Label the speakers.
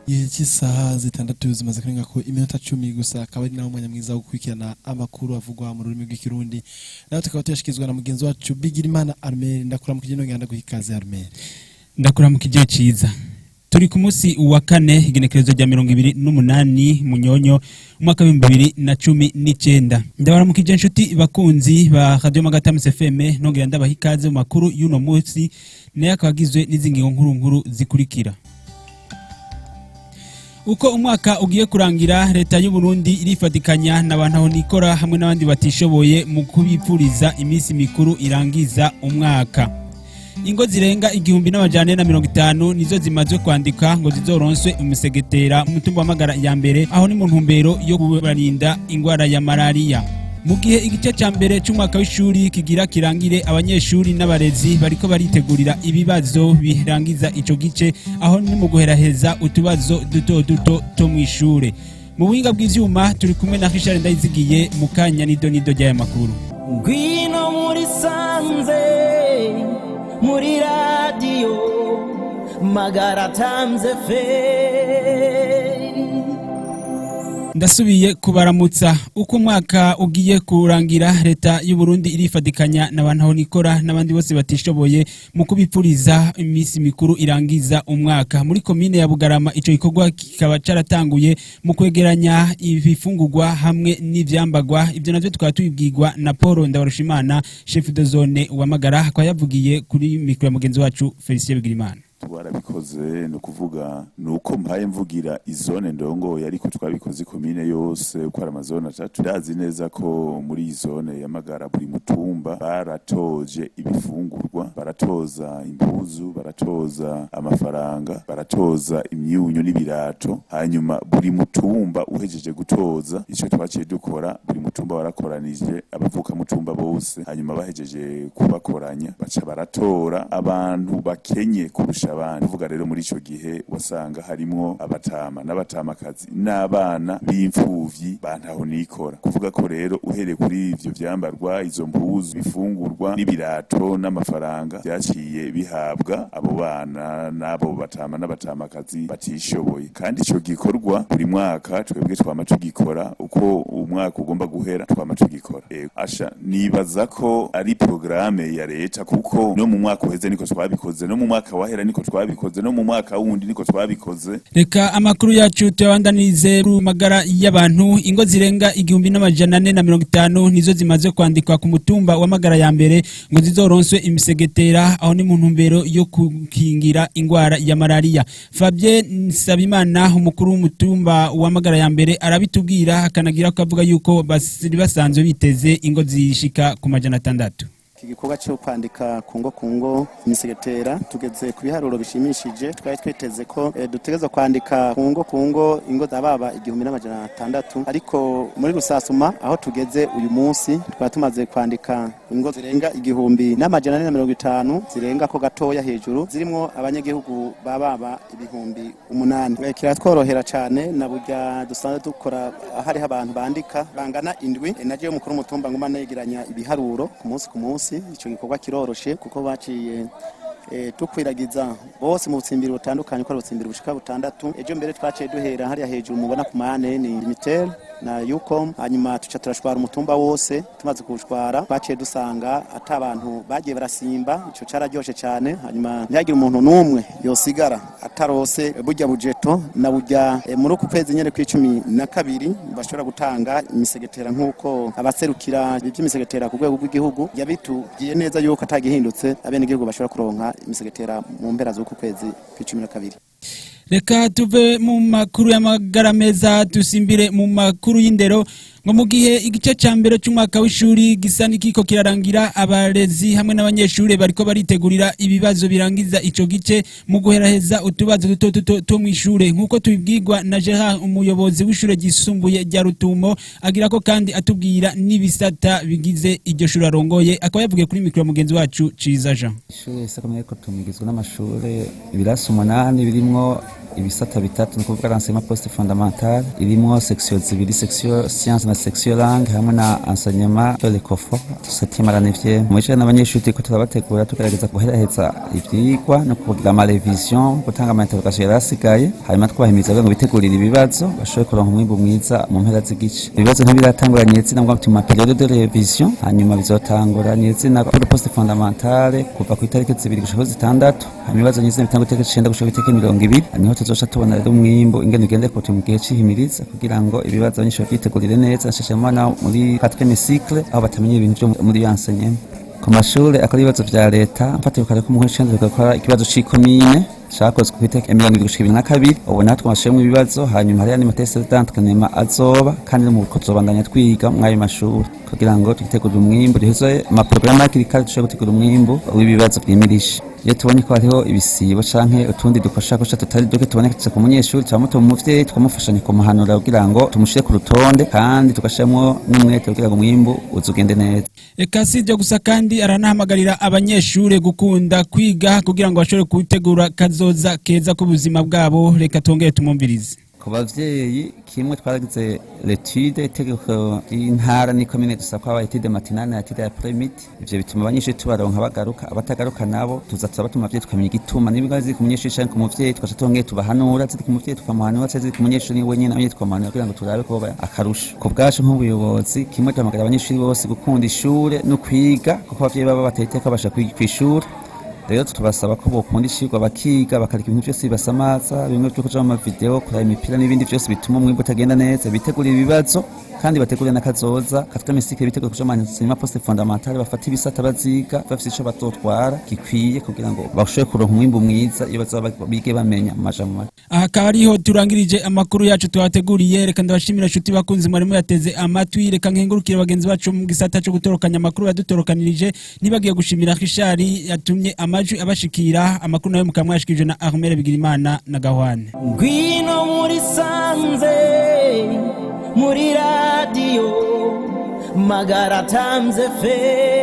Speaker 1: Igihe cy'isaha 6 zimaze kurenga ko iminota 10 gusa, akaba ari nawo mwanya mwiza wo gukurikirana amakuru avugwa mu rurimi rw'Ikirundi, nawe tukaba tuyashyikirizwa na mugenzi wacu Bigirimana Armel. Ndakuramukije, nongera ndaguha ikaze, Armel.
Speaker 2: Ndakuramukije ciza. Turi ku munsi wa kane, igenekerezo rya 28 Munyonyo umwaka w'2019. Ndabaramukije inshuti bakunzi ba Radio Magatamus FM, nongera ndabaha ikaze mu makuru y'uno munsi, nayo akaba agizwe n'izi ngingo nkuru nkuru zikurikira. Uko umwaka ugiye kurangira, leta y'u Burundi irifatikanya n'abantu aho nikora hamwe n'abandi batishoboye mu kubipfuriza iminsi mikuru irangiza umwaka. Ingo zirenga 1450 nizo zimaze kwandika ngo zizoronswe umusegetera mu mutumba wa Magara ya mbere, aho ni mu ntumbero yo kubarinda ingwara ya malaria. Mu gihe igice ca mbere c'umwaka w'ishuri kigira kirangire, abanyeshuri n'abarezi bariko baritegurira ibibazo birangiza ico gice, aho ni mu guheraheza utubazo duto duto two mw'ishure. Mu buhinga bw'ivyuma turi kumwe na Richard Ndayizigiye. Mu kanya nido nido ry'aya makuru.
Speaker 3: Ngwino muri sanze muri radiyo Magara Times FM.
Speaker 2: Ndasubiye kubaramutsa. Uko umwaka ugiye kurangira, leta y'u Burundi irifatikanya n'abantu aho nikora n'abandi bose batishoboye mu kubipfuriza iminsi mikuru irangiza umwaka. Muri komine ya Bugarama ico gikorwa kikaba caratanguye mu kwegeranya ibifungurwa hamwe n'ivyambagwa. Ivyo navyo tukaba tubibwirwa na Paul Ndabarushimana, chef de zone wa Magara, akaba yavugiye kuri mikro ya mugenzi wacu Felicien Bigirimana.
Speaker 4: Twarabikoze, ni ukuvuga ni uko mpaye mvugira izone ndongoye, ariko twabikoze komine yose uko ari amazone atatu. Ndazi neza ko muri iyi zone ya Magara buri mutumba baratoje ibifungurwa, baratoza impuzu, baratoza amafaranga, baratoza imyunyu n'ibirato. Hanyuma buri mutumba uhejeje gutoza, ico twaciye dukora, buri mutumba warakoranije abavuka mutumba bose. Hanyuma bahejeje kubakoranya, baca baratora abantu bakenye kurusha abandi. Kuvuga rero muri ico gihe wasanga harimwo abatama n'abatamakazi n'abana b'imfuvyi bantaho nikora. Kuvuga ko rero uhereye kuri ivyo vyambarwa, izo mpuzu, bifungurwa n'ibirato n'amafaranga, vyaciye bihabwa abo bana n'abo batama n'abatamakazi batishoboye. Kandi ico gikorwa buri mwaka twebwe twama tugikora, uko umwaka ugomba guhera twama tugikora. Asha nibaza ko ari programme ya leta, kuko no mu mwaka uheze niko twabikoze, no mu mwaka wahera niko twabikoze, no mu mwaka wundi niko twabikoze.
Speaker 2: Reka amakuru yacu tuyabandanirize ku magara y'abantu. Ingo zirenga 1450 nizo zimaze kwandikwa ku mutumba wa Magara ya mbere ngo zizoronswe imisegetera, aho ni mu ntumbero yo gukingira ingwara ya malaria. Fabien Nsabimana, umukuru w'umutumba wa Magara ya mbere, arabitubwira, akanagira ko avuga yuko basanzwe biteze ingo zishika ku 600.
Speaker 5: Iki gikorwa cyo kwandika ku ngo ku ngo imisegetera, tugeze ku biharuro bishimishije. Twari twiteze ko dutegerezwa kwandika ku ngo ku ngo ingo zababa 1600, ariko muri rusasuma aho tugeze uyu munsi twari tumaze kwandika ingo zirenga 1450, zirenga ko gatoya hejuru, zirimwo abanyagihugu bababa 8000. Kiratworohera cyane na burya dusanzwe dukora hariho abantu bandika bangana indwi. Naje umukuru w'umutumba nguma negeranya ibiharuro ku munsi ku munsi. Ico gikorwa kiroroshe kuko baciye tukwiragiza bose mu butsimbiri butandukanye, uko ari ubutsimbiri bushika butandatu. Ejo mbere twaciye duhera hariya hejuru mubona ku mane ni Limitel na Ucom, hanyuma tuca turashwara umutumba wose. Tumaze kuwushwara, twaciye dusanga ata abantu bagiye barasimba. Ico cararyoshe cyane. Hanyuma ntihagire umuntu n'umwe yosigara atarose burya bujeto na burya muri uku kwezi nyene kw'icumi na kabiri bashobora gutanga imisegetera, nk'uko abaserukira ivy'imisegetera ku rwego rw'igihugu yabitubwiye neza yuko atagihindutse abenegihugu bashobora kuronka imisegetera mu mpera z'uku kwezi kw'icumi na kabiri.
Speaker 2: Reka tuve mu makuru y'amagara meza dusimbire mu makuru y'indero. Ngo mu gihe igice ca mbere c'umwaka w'ishuri gisa n'ikiko kirarangira, abarezi hamwe n'abanyeshuri bariko baritegurira ibibazo birangiza ico gice mu guheraheza utubazo duto duto two mw'ishure, nk'uko tubibwirwa na Gerard, umuyobozi w'ishure ryisumbuye rya Rutumo. Agira ko kandi atubwira n'ibisata bigize iryo shure arongoye, akaba yavugiye kuri mikro ya mugenzi wacu Ciza Jean.
Speaker 6: Ishure secondaire Rutumo igizwe n'amashure ibirasi umunani birimwo ibisata bitatu, ni ukuvuga l'enseignement post fondamental irimwo section zibiri, section science. na section langue hamwe na enseignement de l'ECOFO, septième à la neuvième. Mu bijanye n'abanyeshuri, turiko turabategura, tugerageza guheraheza ivyigwa no kugira ama révision, gutanga ama interrogation yari asigaye, hanyuma twabahimiriza kugira ngo bitegurire ibibazo, bashobore kuronka umwimbu mwiza mu mpera z'igice. Ibibazo ntibiratangura nyezina, ngo tuma période de révision, hanyuma bizotangura nyezina pour le poste fondamentale kuva ku itariki 2 gushika kuri 6, hanyuma ibibazo nyezina bitangura itariki 9 gushika ku itariki 20. Niho tuzoca tubona rero umwimbu ingene ugende kuva mu gihe c'ihimiriza, kugira ngo ibibazo abanyeshuri bavyitegurire neza, nshasha muri quatrième cycle aho batamenya ibintu vyo muri enseignement. Ku mashuri akora ibibazo vya leta, mfatiye kare ko mu kw'icenda tugakora ikibazo c'ikomine cakozwe ku itariki 20 gushika 22. Ubu natwe twashiremwo ibibazo, hanyuma hariyo n'ama tests d'entraînement azoba, kandi no mu kuzobandanya twiga mw'ayo mashuri kugira ngo twitegurire umwimbu, duheze amaporogaramu hakiri kare, dushobore gutegura umwimbu w'ibibazo vyimirije. Iyo tubonye ko hariho ibisibo canke utundi dukoshakosha tutari duke tuboneka ku munyeshuri, turamutuma umuvyeyi, tukamufashanya kumuhanura kugira ngo tumushire ku rutonde, kandi tugashiramwo n'umwete kugira ngo umwimbu uzugende neza.
Speaker 2: Eka si ibyo gusa, kandi aranahamagarira abanyeshuri gukunda kwiga kugira ngo bashobore gutegura kazoza keza k'ubuzima bwabo. Reka tongere tumwumvirize.
Speaker 6: Ku bavyeyi, kimwe twaragize l'étude, itegeko ry'intara n'ikomine dusaba ko haba étude matinale na étude y'après-midi. Ivyo bituma abanyeshuri tubaronka bagaruka, abatagaruka nabo tuza turabatuma abavyeyi, tukamenya igituma. Niba ziri ku munyeshuri canke ku muvyeyi, tugaca tongeye tubahanura, ziri ku muvyeyi tukamuhanura, canke ziri ku munyeshuri wenyene nawe tukamuhanura, kugira ngo turabe ko boba akarusho. Ku bwacu nk'ubuyobozi, kimwe duhamagara abanyeshuri bose gukunda ishure no kwiga, kuko abavyeyi baba bateye iteka basha kw'ishure. Rero tubasaba ko bokunda icigwa, bakiga, bakareka ibintu vyose bibasamaza, bimwe vyo kuja mu mavideo, kuraba imipira n'ibindi vyose bituma umwimbu utagenda neza. Bitegurire ibibazo kandi bategurire n'akazoza. Quatrième cycle bitegure kuja mu enseignement post fondamental, bafate ibisata baziga bafise ico bazotwara gikwiye, kugira ngo bashobore kuronka umwimbu mwiza iyo bazoba bige bamenya mu majambo make.
Speaker 2: Aha akaba ariho turangirije amakuru yacu tubateguriye. Reka ndabashimira inshuti bakunzi mwarimu yateze amatwi. Reka nkengurukire bagenzi bacu mu gisata cyo gutorokanya amakuru yadutorokanirije, nibagiye gushimira Richard yatumye amajwi abashikira. Amakuru nayo mukaba mwashikirije na Armel Bigirimana na Gahwane.
Speaker 3: Ngwino muri sanze, muri radiyo Magara Times FM.